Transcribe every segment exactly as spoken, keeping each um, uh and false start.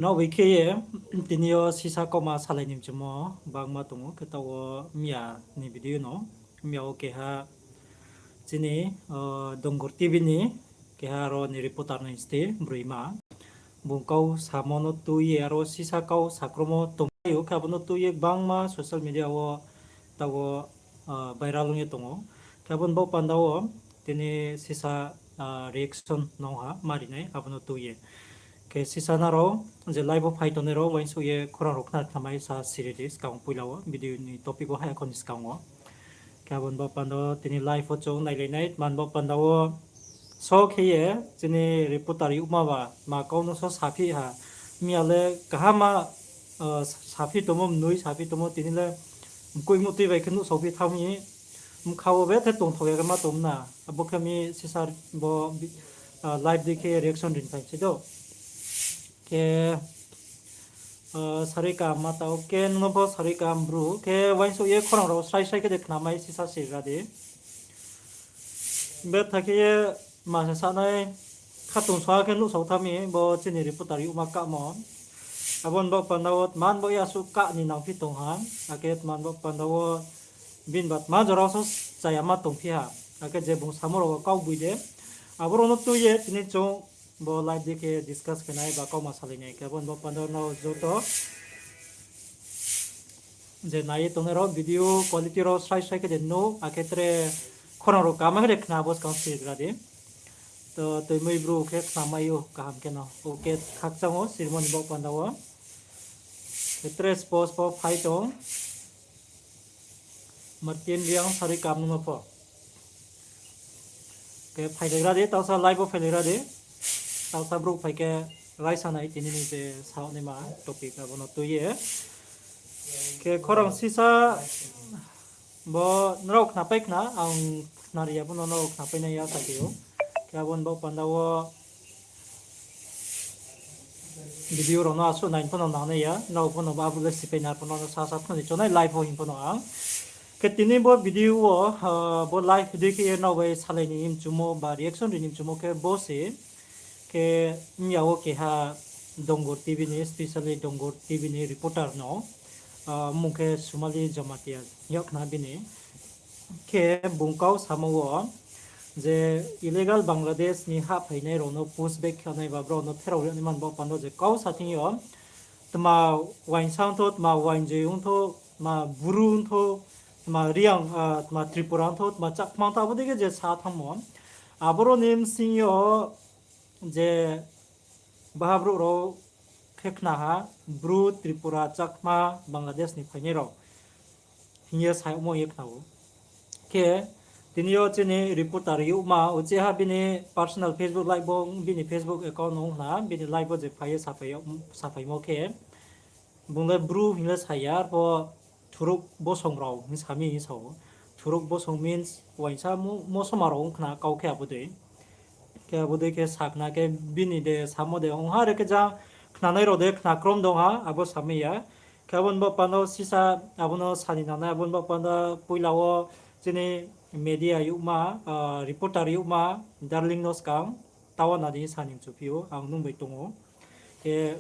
Nrao bai khe ye, tini yo sisa kauma salai ni mchumo bangma tong ou, khe taoh wo miya ni video no, miya wo keha chini, Dongur T V ni keha aro ni reporter no insti broima. Bung kau samo no tui ye aro sisa kau sakromo tongphai ou, khe abo no tui ye gbangma social media wo taoh wo viral ong ye tong ou. Khe abo ni baoh panda wo tini sisa reaction nung ha ma ri nai abo no tui ye. Khe sisa nrao je live wo phai tongnai rao uaingsouh ye khorang rao khna khnamai sa siri di skang poila wo video ni topic wo haya kho ni skang wo. Khe abo ni baoh panda wo tini live wo chung nailai nai, tma ni baoh panda wo so khe ye chini reporter youhma ba ma kau no so saphi ha. Miya le kaham ma saphi tongmo, mnoi saphi tongmo, tini le mkoih muhtui bai khe nuhsaophi thanng mi, bkha wo bethe tongthok ya khe ma tong na. Abo khe mi sisa bo live dei khe reaction ri phai se do. Khe sarui kaham ma tao khe, nung no pho sarui kaham bru. Khe uaingsouh ye khorang rao srai srai khe de khnamai sisa sira di. Betha khe ye ma se sanai khatungsung khe nuhsao thanng mi bo chini reporter youhma kahmo. Abo ni baoh panda wo tma ni baoh ye asuh kah ni nangphi tong ha, akhe tma ni baoh panda wo bini ba tma jora so chaya ma tongphi ha, akhe je bung samo rao wo kau boi de, abo rao no tui ye tini chung bo live dei khe discuss khe nai ba kauma salai nai. Khe abo ni baoh panda no joto je nai ye tongnai rao video quality rao srai srai khe de nuh, akhe tre khorang rao kaham khe de khna bo skang sirigra di. To tuimui bru khe khnamai ou kaham khe no. Khe khakchang wo sirimo ni baoh panda wo. Khe tre spos pho phai tong. Martin Reang, sarui kaham nung no pho. Khe phailaigra di, taohsa live wo phailaigra di. Taohsa brouh phai khe raisa nai tini ni je saoh naima topic abo no tui ye. Khe khorang sisa bo nrao khnapai khna, ang khnari ya pho no nrao khnapai nai ya sa khe ou. Khe abo ni baoh panda wo video rao no asuh nai pho no nangnai ya, nrao pho no abo le sipai na pho no sasa pho no chonai live wo hing pho no ang. Khe tini bo video wo, bo live video khe ye nrao bai salai ni mchumo ba reaction ri ni mchumo khe bo se. Khe miya wo keha Dongur T V ni, specially Dongur T V ni reporter no, mmung khe Sumali Jamatia hing yag khna bini. Khe bung kau samo wo je illegal Bangladesh ni hahphainai rao no push back khe nai ba brao no pherao ri nai man baoh panda je kau sa thing yo, tma uaingsa ongthou, tma uaingjoi ongthou, tma bru ongthou, tma Reang, tma Tripura ongthou, tma Chakma ongthou, abo dei khe je sa thanngmo. Aboro ni bsing yo je baha brouh rao khe khna ha, bru, Tripura, Chakma, Bangladesh ni phainai rao hing ye sa yagmo ye khna ou. Khe tini yo chini reporter youhma, uchih ha bini personal Facebook live bo, bini Facebook account no ong khna, bini live bo je phai ye saphaimo khe, bung le bru hing le sa ya, arpho thuruk bosong rao hing sa mi hing sa ou. Thuruk bosong means uaingsa mosoma rao ong khna kau khe abo dei. Khe abo dei khe sa khna khe bini de samo de ong ha re khe jang khnanai rao de khna krom dong ha, abo sa mi ya. Khe abo ni baoh panda wo sisa abo no sa ni nangnai, abo ni baoh panda poila wo chini media youhma, reporter youhma, Darling no skang tawa na di sa ni mchuphi ou, ang nung bai tong ou. Khe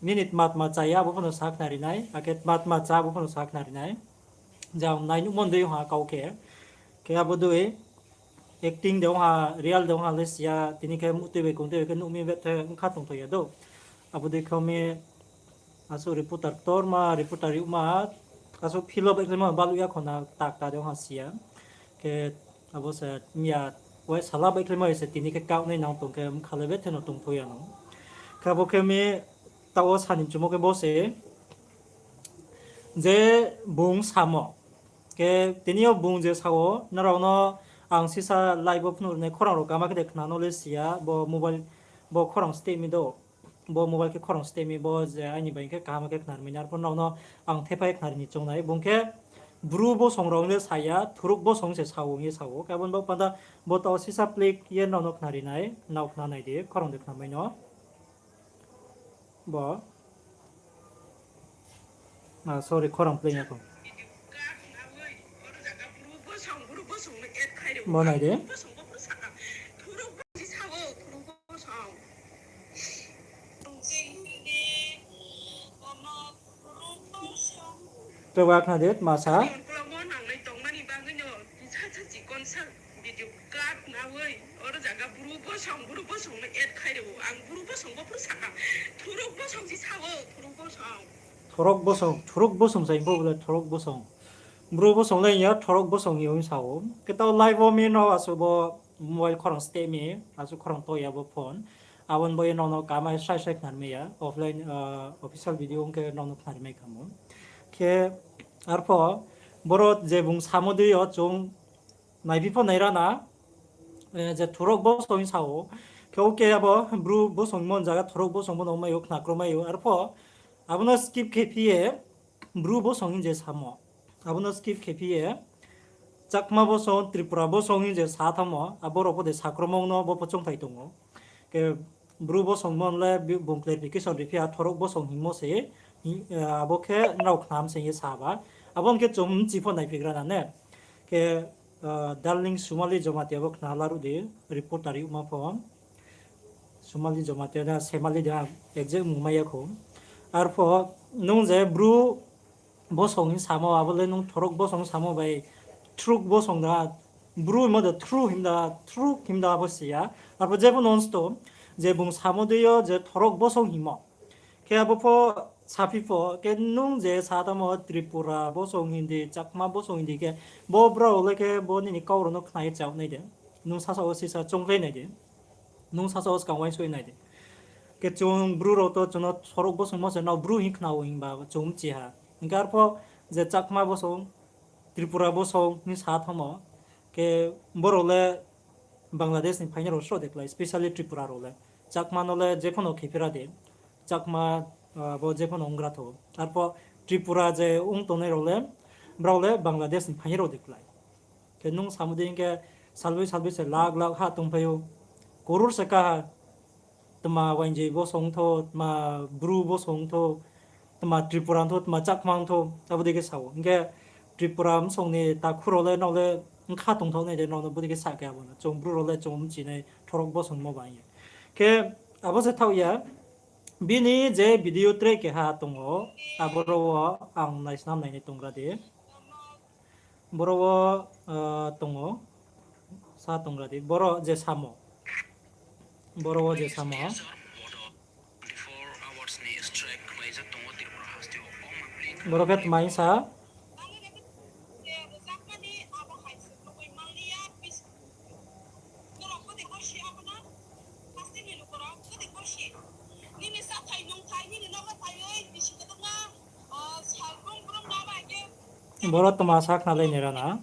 nini tma tma chaya abo pho no sa khnari nai, akhe tma tma chá abo pho no sa khnari nai. Jang nai nuhmo dei ong ha kau khe. Khe abo dei acting de ong ha, real de ong ha le si ya, tini khe muhtui bai kongtui bai khe nuh mi bethe bkha tongthoi ya do. Abo dei khe mi asuh reporter ktorma, reporter youhma, asuh field wo baihkhlaimo baluh ya khona takta de ong ha si ya. Khe abo se miya, uai sala baihkhlaimo se tini khe kaoh nai nang tong khe bkha le bethe no tongthoi ya no. Khe abo khe mi taoh wo sa ni mchumo khe bo se je bung samo. Khe tini yo bung je sa wo, nrao no ang sisa live wo phnuh ri nai, khorang rao kama khe de khna no le si ya, bo mobile, bo khorang steh mi do. Bo mobile khe khorang steh mi, bo je aini bai khe kaham khe khnari mai na, arpho nrao no ang thephai khnari ni choung nai. Bung khe bru bosong rao le sa ya, thuruk bosong se sa ou hing ye sa ou. Khe abo ni baoh panda bo taoh sisa play ye nrao no khnari nai, nrao khna nai di, khorang de khnamai no. Bo, sorry, khorang play ya kho. Bo nai di. Tei wa khna de, tma sa? Ang kula mo nangnai tongmani bagwi no kisa sa chikon sa video cut nawi oro jaga bru bosong, bru bosong no add khai rwo. Ang bru bosong bo phuru saka. Thuruk bosong si sao, thuruk bosong. Thuruk bosong, thuruk bosong sai bo bole thuruk bosong. Bru bosong le ya thuruk bosong yo sa o. Khe tao live o mi no asu bo mobile khorang ste mi, asu khorang to ya bo phone. Abon bo ye nono kamai sai sai khnar mi ya, offline, ah, official video ong khe nono khnar mai kamo. Khe arpho boro je bung samo dei yo chung naibi pho naira na, eh, je thuruk bosong sa o. Khe oke abo bru bosong mon jaga thuruk bosong bo no mai o, khna kro mai o. Arpho abono skip khe phi ye bru bosong hin je samo. Abono skip khe phi ye Chakma bosong, Tripura bosong hin je sa thamo, abo rao pho de sakromong no bo pho chongthai tongo. Khe bru bosong mon le bi-, bung clarification ri phi ya thuruk bosong hingmo se, hi-, eh, abo khe nrao khnam se ye sa ba. Abo hing khe chung mchi pho naiphigra na ne. Khe, eh, darling Sumali Jamatia bo khna laruh di, reporter yuma pho. Sumali Jamatia na Semali da exact mung mai ya kho. Arpho nung je bru bosong hin samo, abo le nung thuruk bosong samo bai thuruk bosong da, bru mo da thru him da, thuruk him da abo si ya. Arpho jebo nonsto, je bung samo dei yo je thuruk bosong himo. Khe abo pho saphi pho, khe nung je sa tamo Tripura bosong hin di, Chakma bosong hin di khe, bo brao le khe bo nini kau rao no khna ye chao nai de. Nung sasa o sisa chongkhlai nai de. Nung sasa o skang uaingsouh nai de. Khe chung bru rao to chung no thuruk bosong mo se nrao bru hin khna o himba chung mchi ha. Hing khe arpho je Chakma bosong, Tripura bosong hin sa thamo. Khe boro le Bangladesh ni phainai rao sro de klái, specially Tripura rao le. Chakma no le jepho no khe phira de. Chakma, ah, bo jepho no onggra tho. Arpho Tripura je ong tongnai rao le, brao le Bangladesh ni phainai rao de klái. Khe nung samo dei hing khe salboi salboi se lakh lakh ha tongphai ou. Koror se kaha. Tma Wainjoi bosong tho, tma Bru bosong tho, tma Tripura tho, tma Chakma tho, abo dei khe sa ou. Hing khe Tripura bsong ni takhu rao le nrao le bkha tongthao nai de, nrao no bo dei khe sa khe abo no. Chung Bru rao le chung mchi nai thuruk bosong mo ba hing ye. Khe abo se thaoh ya, bini je video tre keha tong ou, aboro wo ang naisnam nai ni tonggra di. Boro wo, ah, tong ou, sa tonggra di. Boro je samo. Boro wo je samo. Boro khe tma hing sa. Boro tma sa khnalai nai ra na.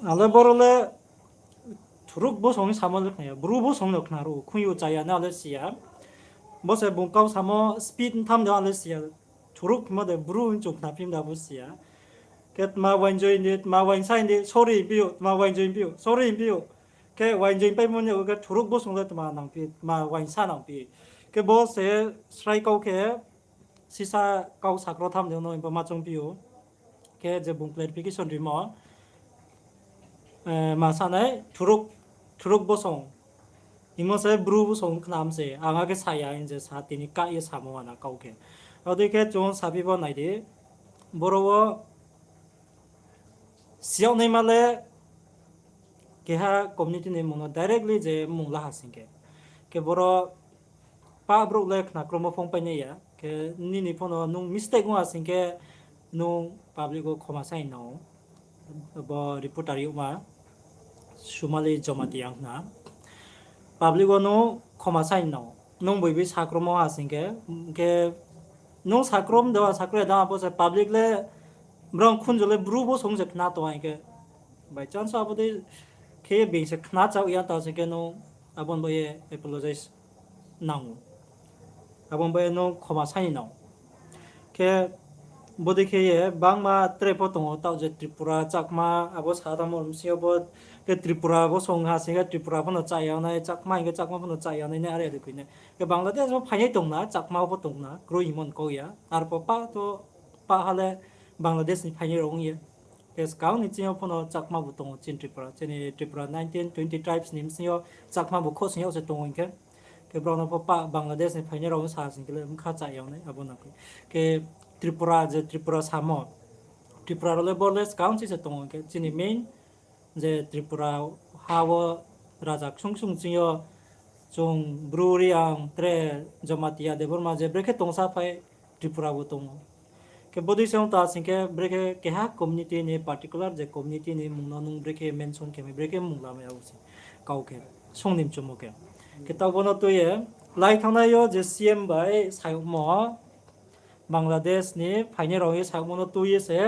Ale boro le thuruk bosong ni samo le khna ya, Bru bosong no khna ro, khung yo chaya na le si ya. Bo se bung kau samo speed tham de ale si ya. Thuruk himo de Bru hing chung khna phim da bo si ya. Khe tma Wainjoi ni, tma Wainsa ni, sorry hing phi ou, tma Wainjoi hing phi ou, sorry hing phi ou. Khe Wainjoi paimo ni khe thuruk bosong le tma nang phi, tma Wainsa nang phi. Khe bo se srai kau khe sisa kau sakro tham de no himba ma choung phi ou. Khe je bung clarification rimo, eh, ma sa nai, thuruk, thuruk bosong. Hingmo se Bru bosong khnam se, ang akhe sa ya hing je sa tini kah ye samo ana kau khe. Abo dei khe chung saphi bo nai di, boro wo siyag naima le keha community ni mung no directly je mung la ha sing khe. Khe boro pa brouh le khna kromo phone painai ya. Khe nini phone no nung mistake ong ha sing khe nung public wo khoma sai nang ou. Bo reporter youhma Sumali Jamatia ang khna. Public wo nung khoma sai nang ou. Nung boibi sakromo ha sing khe, khe nung sakrom de, sakro ya da abo se public le brang khunju le Bru bosong se khna tong ha hing khe. By chance abo dei khe being se khna chao ya ta sing khe nung abo ni bo ye apologize nang ou. Abo ni bo ye nung khoma sai nang ou. Khe Bodei khe ye bangma tre pho tong ou, taoh je Tripura, Chakma, abo sa tangmo bsing yo bo khe Tripura bo song ha sing khe Tripura pho no chá ya nai, Chakma hing khe Chakma pho no chá ya nai, nai are de khui nai. Khe Bangladesh wo phainai tong na, Chakma pho tong na, kroi hingmo ni kau ya. Arphuh pah to, pah ha le Bangladesh ni phainai rao ong ye. Khe skang ni ching yo pho no Chakma bo tong ou chini Tripura. Chini Tripura nineteen twenty tribes ni bsing yo Chakma bo khosning yag se tong ou hing khe. Khe brao no pho pah Bangladesh ni phainai rao sa sing khe le bkha chá ya nai, abo no khe. Khe Tripura, je Tripura samo, Tripura rao le bo le skang chi se tong ou hing khe chini main je Tripura ha wo raja ksung ksung ching yo chung Bru, Reang, tre Jamatia, Debbarma je brekhe tongsa phai Tripura bo tong ou. Khe bodei se ong ta sing khe brekhe keha community ni particular je community ni mmung no nung brekhe mention khe mai, brekhe mmung lamai abo se kau khe song ni mchumo khe. Khe taoh bo no tui ye lai thanngnai yo je C M bai sayouhmo Bangladesh ni phainai rao ye sayouhmo no tui ye se,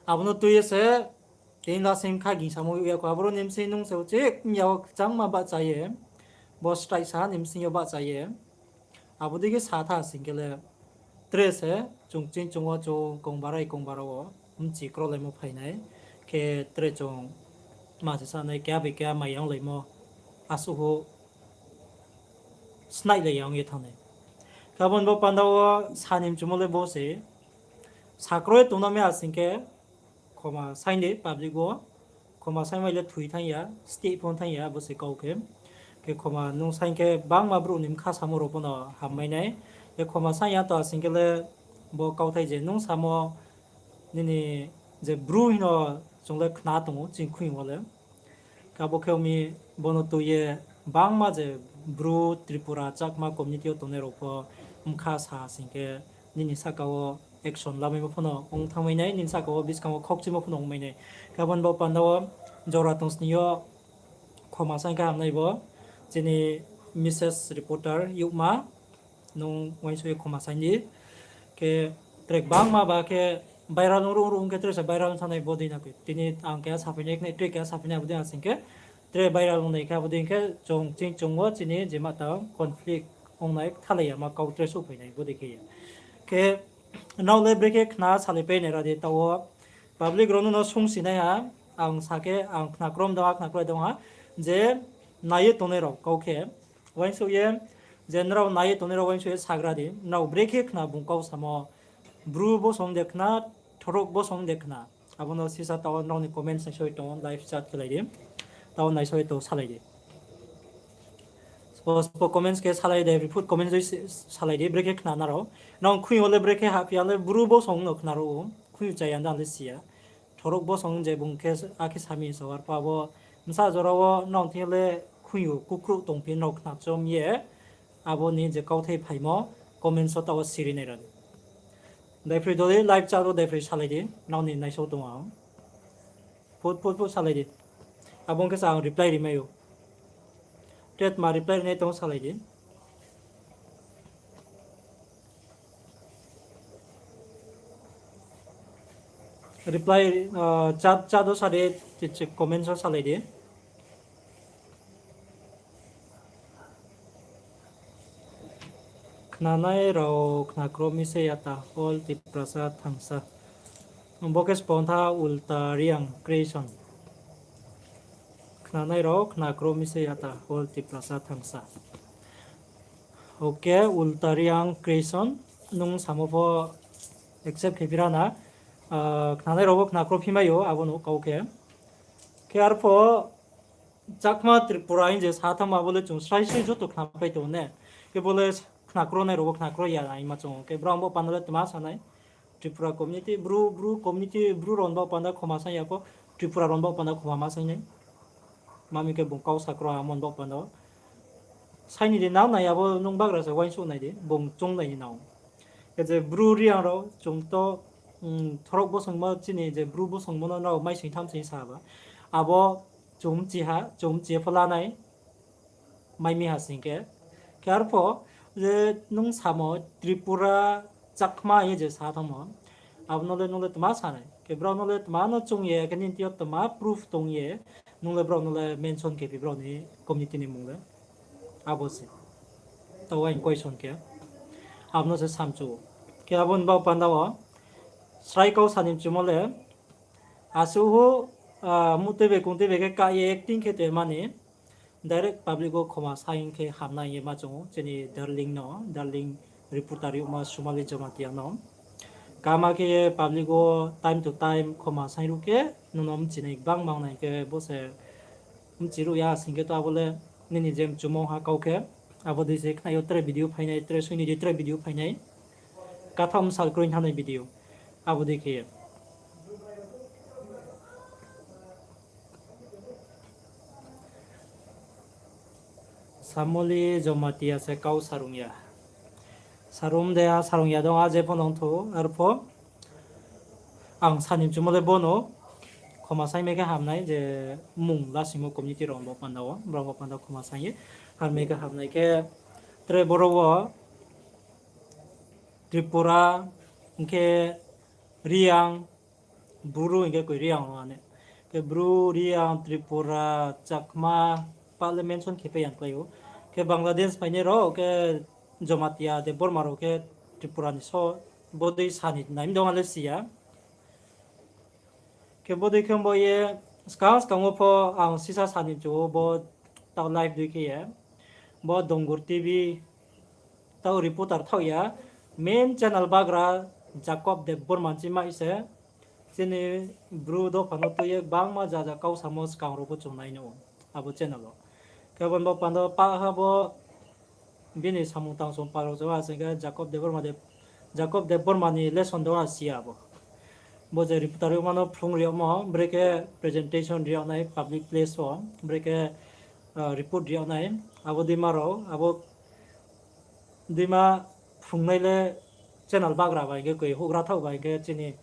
abo no tui ye se, tini lasing kha gingsamo ya kho, aboro ni bsing nung se uchih mya wo kchangma bahcha ye, bo strike sa ni bsing yo bahcha ye, abo dei khe sa tha sing khe le, tre se chung ching chung wo chung kongbarai kongbaro wo mchi krolaimo phainai, khe tre chung ma se sanai keha bai keha mai yanglaimo, asuh ho snailai ya ong ye thanngnai. Khe abo ni bo panda wo sa ni mchumo le bo se, sakroi tongna mi asing khe, khoma saing di public wo, khoma saingmai le thoi thanng ya, state pho thanng ya, abo se kau khe. Khe khoma nung saing khe bangma brouh ni bkha samo rao pho no hammai nai. Khe khoma saing ya to asing khe le bo kauthai je nung samo nini je Bru hing no chung le khna tong ou ching khuing wo le. Khe abo khe ong mi, bo no tui ye bangma je Bru, Tripura, Chakma community yo tongnai rao pho bkha sa sing khe nini sahka wo action lamaimo pho no ong thanngmai nai, nini sahka wo buskang wo khaukchimo pho no ongmai nai. Khe abo ni bo panda wo jora tongsning yo khoma saing khe hamnai bo, chini Mrs Reporter youhma, nung uaingsouh ye khoma saing di. Khe tre bangma ba khe viral ong ruh ong ruh ong khe tre se viral ong thanai bodei na khe. Tini ang keha saphainai khnai, tre keha saphainai abo dei asing khe. Tre viral ongnai khe abo dei khe chung ching chung wo chini je ma tang conflict ongnai kthalai ya ma kau tre souhphai nai bodei khe ye. Khe nrao le brekhe khna salaipai nai ra di taoh wo. Public rao no no sungsi nai ha, ang sa khe ang khna krom dong ha, khna kroi dong ha, je nai ye tongnai rao kau khe uaingsouh ye, je nrao nai ye tongnai rao uaingsouh ye sagra di, nrao brekhe khna bung kau samo, Bru bosong de khna, Thorok bosong de khna. Abo no sisa taoh wo nrao ni comments naisao ye tong, live chat khelai di. Taoh wo naisao ye tong salai di. Spo spo comments khe salai de, report comments dei se-, salai di, brekhe khna nrao. Nrao khuing yo le brekhe hahphi ya le Bru bosong no khna ruh ou, khuing yo chaya nda le si ya. Thorok bosong je bung khe akhe sami sa arphuh abo bsa jora wo nrao thing le khuing yo kukhruh tongphi nrao khna chom ye. Abo ni je kauthai phaimo comments wo taoh wo siri nai ra di. Daiphroi doli live chat wo daiphroi salai di, nrao ni naisao tong ang. Phut phut phut salai di. Abo ong khe sa ang reply ri mai ou. Tre tma reply rinai tong salai di. Reply, ah, chat, chat wo sa di, comment wo salai di. Khnanai rao khna kro mi se ya ta, all Tiprasa thanngsa. Bo khe spon tha Ulta Reang Creation. Khnanai rao khna kro mi se ya ta, all Tiprasa thanngsa. Ok, Ulta Reang Creation, nung samo pho accept khe phi ra na. Ah, khnanai rao bo khna kro phi mai ou, abo no kau khe. Khe arphuh Chakma Tripura hing je sa thanngma bo le chung srai srai joto khnapai tong ne. Khe bo le khna kro nai rao bo khna kro ya nai ma chung ou. Khe brao bo panda le tma sa nai. Tripura community, Bru, Bru community, Bru rao bo panda khoma saing ya pho, Tripura rao bo panda khoma ma saing nai. Ma mi khe bung kau sa kro ha mon bo panda. Saing ni di nang nai abo nung bagra se uaingsouh nai di, bung chung nai ni nang. Khe je Bru Reang rao chung to, mm, Thorok bosongmo chini je Bru bosongmo no nrao mai sing tham sing sa ba. Abo chung mchi ha, chung mchi ye pho la nai. Mai mi ha sing khe. Khe arphuh je nung samo Tripura Chakma ye je sa thanngmo, abo no le nung le tma sa nai. Khe brao no le tma no chung ye, khe nini thing yo tma proof tong ye, nung le brao no le mention khe phi brao ni community ni mmung le. Abo se. Taoh wo ang question khe. Abo no se samchu ou. Khe abo ni baoh panda wo srai kau sa ni mchumo le, asuh hu, ah, muhtui bai kungtui bai khe ka ye acting khe tongmani, direct public wo khoma saing khe hamnai ye ma chung ou, chini darling no, darling reporter yagma Somali Jamatia no. Kama khe ye public wo time to time khoma saing ruh khe, nung no mchinai gbangma ong nai khe bo se mchi ruh ya sing khe to abo le nini je mchumo ha kau khe, abo dei se khnai yo tre video phainai, tre soini di tre video phainai. Katham sal kroi thanai video. Abo dei khe ye. Somali Jamatia se kau sarung ya. Sarung de a sarung ya dong a je pho nong thu, arpho ang sa ni mchumo le bono khoma saing mai khe hamnai je mung lasingmo community rao bo panda wo, brao bo panda khoma saing ye hamnai khe hamnai khe tre boro wo Tripura, hing khe Reang, Bru hing khe koi Reang no ane. Khe Bru, Reang, Tripura, Chakma, pa le mention khe pai yang klái ou. Khe Bangladesh phainai rao, khe Jamatia, Debbarma rao khe Tripura ni so, bodei sa ni nai mdong ale si ya. Khe bodei khe bo ye skang skang wo pho ang sisa sa ni mchu ou bo tao live dei khe ye. Bo Dongur T V tao reporter thaoh ya, main channel bagra Jacob Debbarma chimai se. Chini Bru dopha no tui ye gbangma ja ja kau samo skang rao pho chung nai no abo channel wo. Khe abo ni bo panda pah ha bo bini samung tang song pal rao se wa sing khe Jacob Debbarma de, Jacob Debbarma ni lesson de wa si ya bo. Bo je reporter yagma no phrung ri yagmo, brekhe presentation ri yag nai public place wo, brekhe, ah, report ri yag nai, abo deima rao, abo deima phrungnai le channel bagra bai hing khe koi houhgra thaoh bai hing khe chini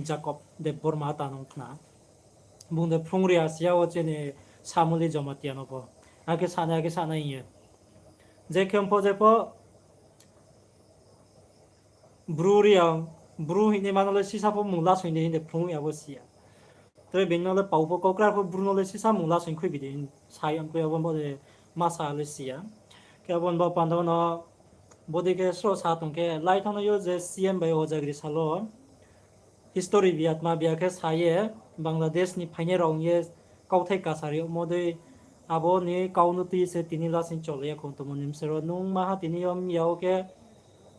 Jacob Debbarma ta nung khna. Bung de phrung ri ya si ya wo chini Somali Jamatia no pho. Akhe sanai, akhe sanai hing ye. Je khe pho, je pho, Bru Reang, Bru hing ni mano le sisa pho mung lasoi ni hing de phrung ya bo si ya. Tre bini no le pau pho kaukra pho Bru no le sisa mung lasoi khui bidi sa ya khe abo bo de ma sa le si ya. Khe abo bo panda no bodei khe sro sa tong khe lai thanng yo je C M bai Hojagri sal wo history biatma bia khe sa ye Bangladesh ni phainai rao ong ye kauthai kasari yagmo dei abo ni kau no tui se tini lasing chol ya khong tongmo ni bsero nung maha tini yo mya wo khe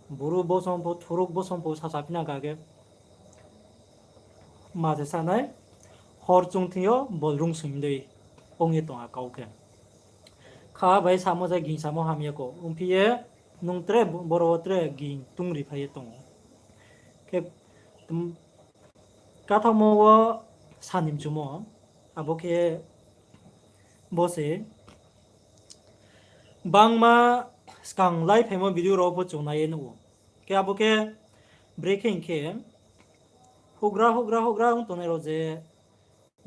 Bru bosong pho, Thuruk bosong pho sasa phi nang kha khe. Ma se sanai, hor chung thing yo bolrung soing dei ong ye tong ha kau khe. Kha bai samo se ging samo hamya kho. Ongphi ye nung tre boro wo tre ging tungri phai ye tong ou. Khe, tm, kathaomo wo sa ni mchumo, abo khe bo se bangma skang lai phaimo video rao pho chung nai ye nuh ou. Khe abo khe brekhe hing khe houhgra, houhgra, houhgra ong tongnai rao je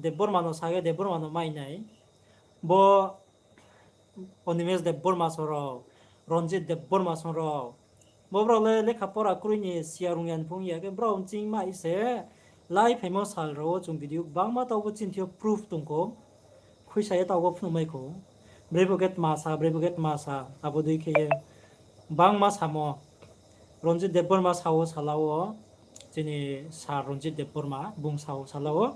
Debbarma no sa khe Debbarma no mai nai. Bo Animesh Debbarma song rao, Ranjit Debbarma song rao. Bo brao le lekha pora kroi ni si ya rung ya ni phung ya khe brao ching mai se lai phaimo sal rao wo chung video gbangma taoh bo chini thing yo proof tong kho. Khuisa ye taoh bo phnuh mai kho. Brepho khe tma sa, brepho khe tma sa, abo dei khe ye bangma samo. Ranjit Debbarma sa wo sala wo, chini sir Ranjit Debbarma, bung sa wo sala wo.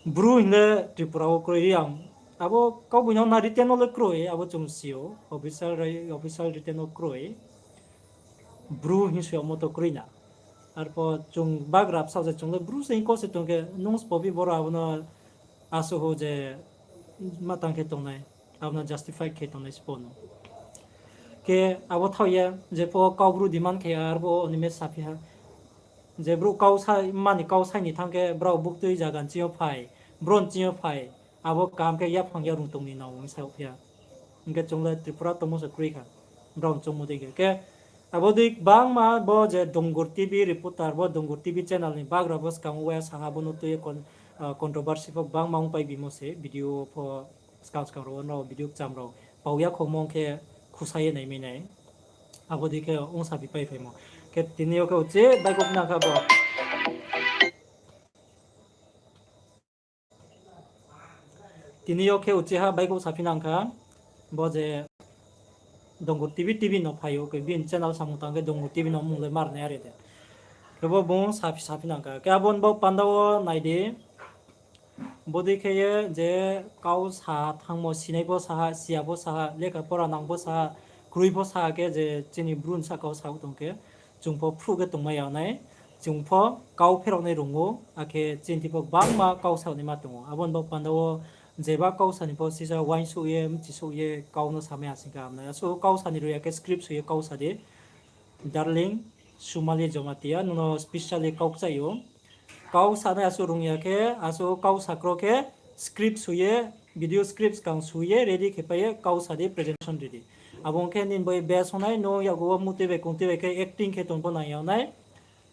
Bru hing le Tripura wo kroi ri ang. Abo kauboi no na written wo le kroi, abo chung si ou, official ri-, official written wo kroi. Bru hing soi yagmo to kroi na. Arpho chung bagra bsaoh se chung le Bru se hing kau se tong khe, nung sbo phi boro abo no asuh ho je ma tang khe tongnai, abo no justify khe tongnai sbo no. Khe abo thaoh ye, jepho kau Bru demand khe arpho Animesh saphi ha. Je Bru kau sa, mani kau sai ni thanng khe brao buktui zaga ni ching yo phai, bron ching yo phai, abo kaham khe yaphang yarung tong ni nang ong sa phi ha. Hing khe chung le Tripura tongmo se kroi kha, brao ni chongmo dei khe. Khe abo dei gbangma bo je Dongur T V reporter, bo Dongur T V channel ni bagra bo skang wo waya sanga bo no tui ye con-, ah, controversy pho gbangma ongpai bimo se video pho skang skang rao wo no video kcham rao pau ya khongmo khe khusa ye nai mi nai. Abo dei khe ongsa bi pai phaimo. Khe tini yo khe uchih baihkhouh nang kha bo. Tini yo khe uchih ha baihkhouh saphi nang kha. Bo je Dongur T V, T V no phai ou, khe bini channel samung tang khe Dongur T V no mung le mar nai are de. Khe bo bung saphi saphi nang kha. Khe abo ni bo panda wo nai di. Bodei khe ye je kau sa thangmo, sinai pho sa ha, siya pho sa ha, lekha pora nang pho sa ha, kroi pho sa ha khe je chini Bru ni sahka wo sa ou tong khe, chung pho phruh khe tongmai ya nai, chung pho kau pherao nai rung ou, akhe chini thing pho gbangma kau sa naima tong ou. Abo ni bo panda wo jeba kau sa ni pho sisa uaingsouh ye, mchisouh ye, kau no samai ya sing khe ham nai. Asuh kau sa ni rung ya khe script soi ye kau sa di. Darling Sumali Jamatia, nung no specially kau kchai ou. Kau sanai asuh rung ya khe, asuh kau sa kro khe script soi ye, video script skang soi ye, ready khe pai ye, kau sa di, presentation ready. Abo ong khe nini bo ye best ong nai, nung yakgu wo mutui bai kungtui bai khe acting khe tong pho nang ya nai,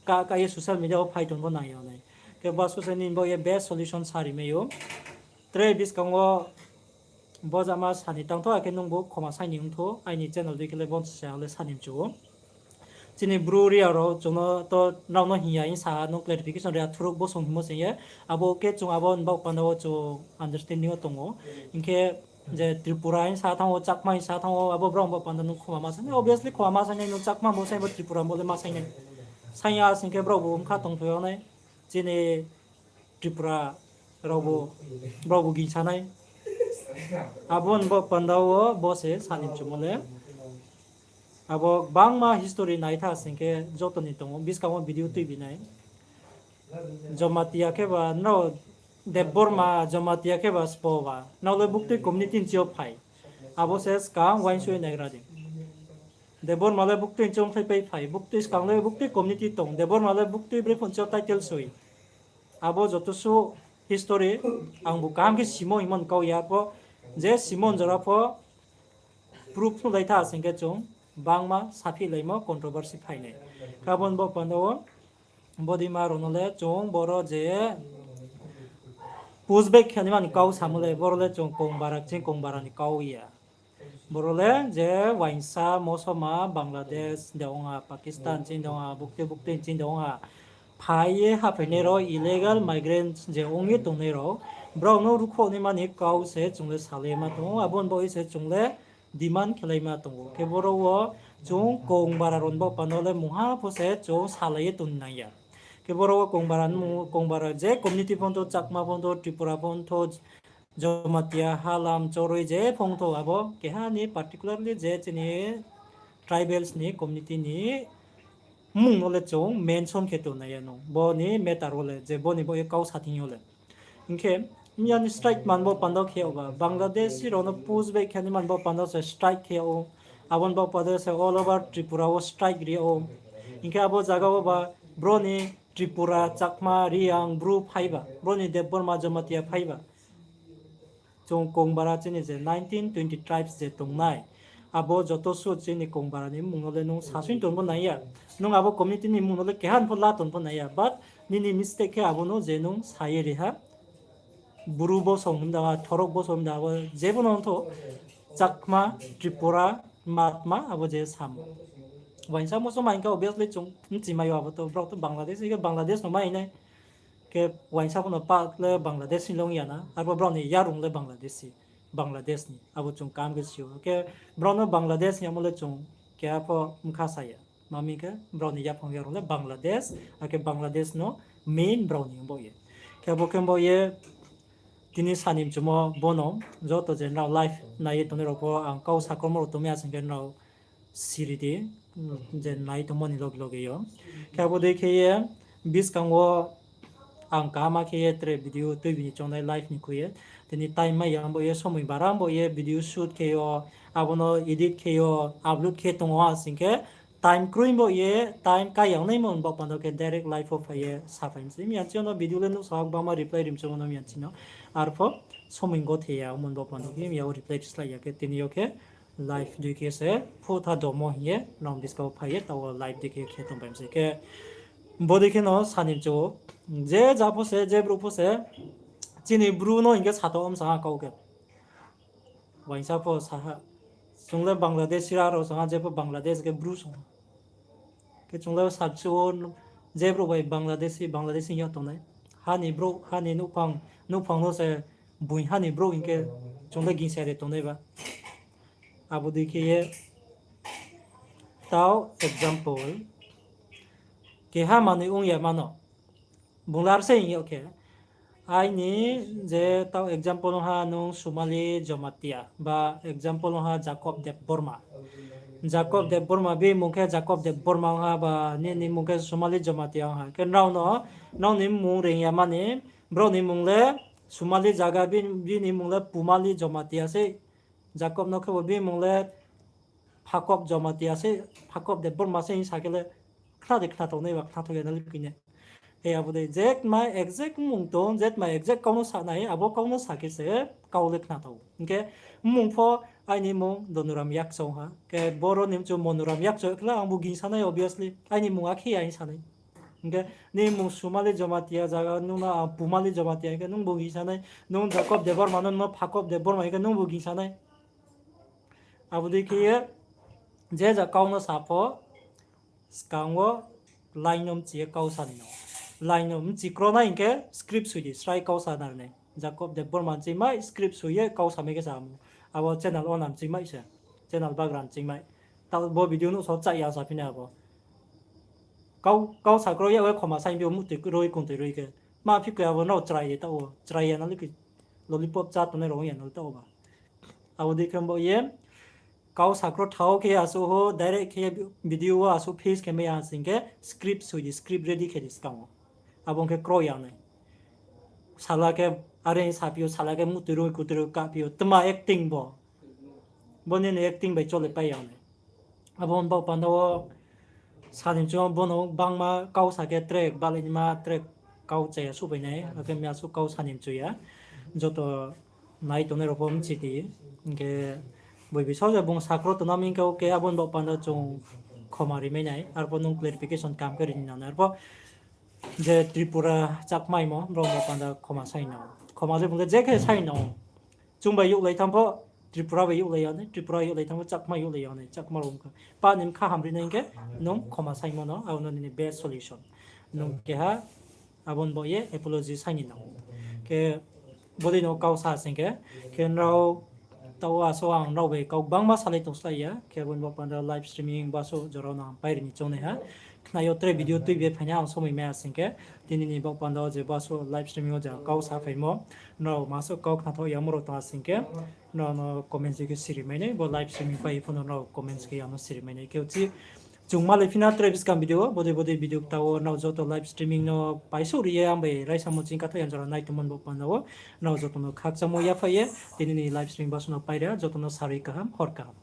ka, ka ye social media wo phai tong pho nang ya nai. Khe bo asuh se nini bo ye best solution sa ri mai ou. Tre buskang wo bo jama sa ni tang tho, akhe nung bo khoma sai ni ong tho, aini channel dei khe le bo sa le sa ni mchu ou. Chini Bru ri ya rao chung no to nrao no hing ya hing sa ha, nung clarification ri ya, thuruk bo song hingmo sing ye. Abo khe chung abo ni baoh panda wo chung understanding wo tong ou. Hing khe je Tripura hing sa thanng ou, Chakma hing sa thanng ou, abo brao ni baoh panda nung khoma ma sai nai, obviously khoma ma sai nai, nung Chakma bo sai bo Tripura bo le ma sai nai. Sai ya sing khe brao bo bkha tongthoi ya nai. Chini Tripura rao bo, brao bo gingsa nai. Abo ni bo panda wo bo se sa ni mchumo le. Abo gbangma history nai tha sing khe joto ni tong ou, buskang wo video tuibi nai. Jamatia khe ba nrao Debbarma, Jamatia khe ba sbo ba. Nrao le buktui community ni chi yo phai. Abo se skang uaingsouh ye naigra di. Debbarma le buktui ni chi yo ongkhlai pai phai. Buktui skang le buktui community tong. Debbarma le buktui brephuh ni chi yo title soi. Abo joto suh history, ang bu kaham khe simo hingmo ni kau ya pho, je simo ni jora pho, proof phnuhlai tha sing khe chung bangma saphihlaimo controversy phai nai. Khe abo ni bo panda wo, bodeima rao no le chung boro je push back khe naima ni kau samo le, boro le chung Kongbara, chini Kongbara ni kau ya. Boro le je uaingsa mosoma Bangladesh de ong ha, Pakistan chini de ong ha, buktui buktui chini de ong ha. Phai ye haphainai rao, illegal migrants je ong ye tongnai rao, brao no ruhkhouh naima ni kau se chung le salai ma tong ou, abo ni baoh ye se chung le demand khelai ma tong ou. Khe boro wo chung Kongbara rao ni baoh panda le mungha pho se chung salai ye tong nang ya. Khe boro wo Kongbara, Kongbara je community pho ong tho, Chakma pho ong tho, Tripura pho ong tho, Jamatia, Halam, Choroi je pho ong tho, abo keha ni particularly je chini tribals ni community ni mmung no le chung mention khe tongnai ya no. Bo ni matter wo le, je bo ni bo ye kau sa thing yo le. Hing khe, miya ni strike man bo panda khe yag ba, Bangladeshi rao no push back khe ni man bo panda se strike khe yag ou. Abo ni bo panda se all over Tripura wo strike ri yag ou. Hing khe abo zaga wo ba, bro ni Tripura, Chakma, Reang, Bru phai ba, bro ni Debbarma, Jamatia phai ba. Chung Kongbara chini je nineteen twenty tribes je tongnai, abo joto suh chini Kongbara ni mmung no le nung sasing tong pho nang ya. Nung abo community ni mmung no le keha ni pho la tong pho nang ya. But nini mistake khe abo no je nung sa ye ri ha. Bru bo song him da, Thorok bo song him da, abo je bo no ong tho, Chakma, Tripura, Matma, abo je samo. Uaingsa mosoma hing khe obviously chung mchi mai ou abo to, brao to Bangladesh, hing khe Bangladesh no mai nai. Khe uaingsa pho no pa le Bangladesh ni le ong ya na, arpho brao ni yarung le Bangladesh ni, abo chung kaham khe si ou. Khe brao no Bangladesh hing yamo le chung keha pho bkha sa ya. Ma mi khe brao ni yaphang yarung le Bangladesh, akhe Bangladesh no main brao ni ong baoh ye. Khe abo khe ong baoh ye tini sa ni mchumo bo no, joto je nrao live nai ye tongnai rao pho ang kau sakromo rao tongmai ya sing khe nrao siri di, je nai tongmo ni loge loge yo. Khe abo dei khe ye buskang wo ang kaham khe ye tre video tuibi ni choungnai live ni khui ye. Tini time mai ya ong baoh ye, somoi bara ong baoh ye video shoot khe yo, abo no edit khe yo, upload khe tong ou ha sing khe time kroi ong baoh ye, time kai yag naimo ni baoh panda khe direct live wo phai ye saphai mi se. Miya chini no video le nuhsao gbangma reply ri mchumo no miya chini no. Arpho somoi gothe ya ongmo ni baoh panda khe miya wo reply ri slái ya khe tini yo khe live dei khe se phuh tha domo hing ye nrao buskang wo phai ye taoh wo live dei khe khe tongpai mi se khe. Bodei khe no sa ni mchu ou, je ja pho se, je brouh pho se, chini Bru no hing khe sa tong msa ha kau khe. Uaingsa pho sa ha, chung le Bangladeshi ra rao sa ha, je pho Bangladesh khe Bru song ha. Khe chung le sa chu ou, je brouh bai Bangladeshi, Bangladeshi hing yag tongnai. Ha ni brouh, ha ni nouhphang, nouhphang no se buing ha ni brouh hing khe chung le gingsa de tongnai ba. Abo dei khe ye Tau example, keha manoi ong ya mano. Bung lar se hing yag khe. Aini je tau example ong ha nung Sumali Jamatia, ba example ong ha Jacob Debbarma. Jacob Debbarma, bini mung khe Jacob Debbarma ong ha, ba nini mung khe Sumali Jamatia ong ha. Khe nrao no, nrao ni mung reing ya mani, brao ni mung le Sumali zaga, bini, bini mung le Pumali Jamatia se. Jacob no khe bo bini mung le Phakop Jamatia se, Phakop Debbarma se hing sa khe le, khna de khna tong nai ba khna tong ya na le koi ne. He abo de je tma exact mung tong, je tma exact kau no sa nai, abo kau no sa khe se kau le khna tong. Hing khe mung pho aini mung Donuram Yakchong ha. Khe boro ni mchu Monuram Yakchong khe le ang bo gingsa nai, obviously. Aini mung akhe ya hing sa nai. Hing khe ni mung Sumali Jamatia zaga, nung no ang Pumali Jamatia hing khe nung bo gingsa nai. Nung Jacob Debbarma no, no Phakop Debbarma hing khe nung bo gingsa nai. Abo dei khe ye, je ja kau no sa pho, skang wo line no mchi ye kau sa ni no. Line no mchi kro nai hing khe script soi di, srai kau sa nai nai. Jacob Debbarma mchi mai script soi ye kau sa mai khe sa mo. Abo channel owner mchi mai se. Channel bagra mchi mai. Tao bo video nuh so chaya sa phi nai abo. Kau, kau sa kro ya we khoma saing bi o muhtoi roi kungtoi roi khe. Ma phi khe abo nrao chrai ye tao, chrai ya na le khe lollipop chá tongnai rao ya na le tao ba. Abo dei khe bo ye, kau sa kro thao khe asuh ho, direct khe video wo asuh face khe mai ya sing khe script soi di, script ready khe di skang wo. Abo ong khe kro ya nai. Sala khe are saphi ou, sala khe muhtoi roi kungtoi roi kaphi ou, tma acting bo. Bo nini acting bai chole pai ya nai. Abo ni baoh panda wo sani chung bono bangma kau sa khe track, balainaima track kau chaya suh bai nai, akhe mi asuh kau sani mchu ya. Joto nai tongnai rao pho mchi di. Hing khe boi bi sao je bung sa kro tongna mi hing khe, okay, abo ni baoh panda chung khoma ri mai nai, arpho nung clarification kam khe ri ni nang nai, arpho je Tripura Chakmaimo, brao ni baoh panda khoma sai nang. Khoma je bung le je khe sai nang. Chung bai youhlai thanng pho, Tripura bai youhlai ya nai, Tripura youhlai thanng pho, Chakma youhlai ya nai, Chakma rao kha. Pa ni mkha hamri nai hing khe, nung khoma saimo no, abo no nini best solution. Nung keha, abo ni baoh ye apology sai ni nang. Khe, bodei no kau sa sing khe, khe nrao, tao asuh ang nrao bai kau gbangma salai tong slái ya, khe abo ni baoh panda live streaming basuh jora no ang pai ri ni choung nai ha. Khna yo tre video tui bi phainai ang somoi mai ya sing khe, tini ni baoh panda wo je basuh live streaming wo je kau sa phaimo, nrao masuh kau khnathao yamo rao tong ha sing khe, nrao no comments khe siri mai nai, bo live streaming pai pho no nrao comments khe yamo siri mai nai. Khe uchih chung malai phi na tre buskang video wo, bodei bodei video kta wo nrao joto live streaming no paisuh ri ye ang bai raisamo ching katha yang jora nai tongmo ni baoh panda wo, nrao joto no khakchangmo yaphaih ye, tini ni live streaming basuh no pai ri ha, joto no sarui kaham, hor kaham.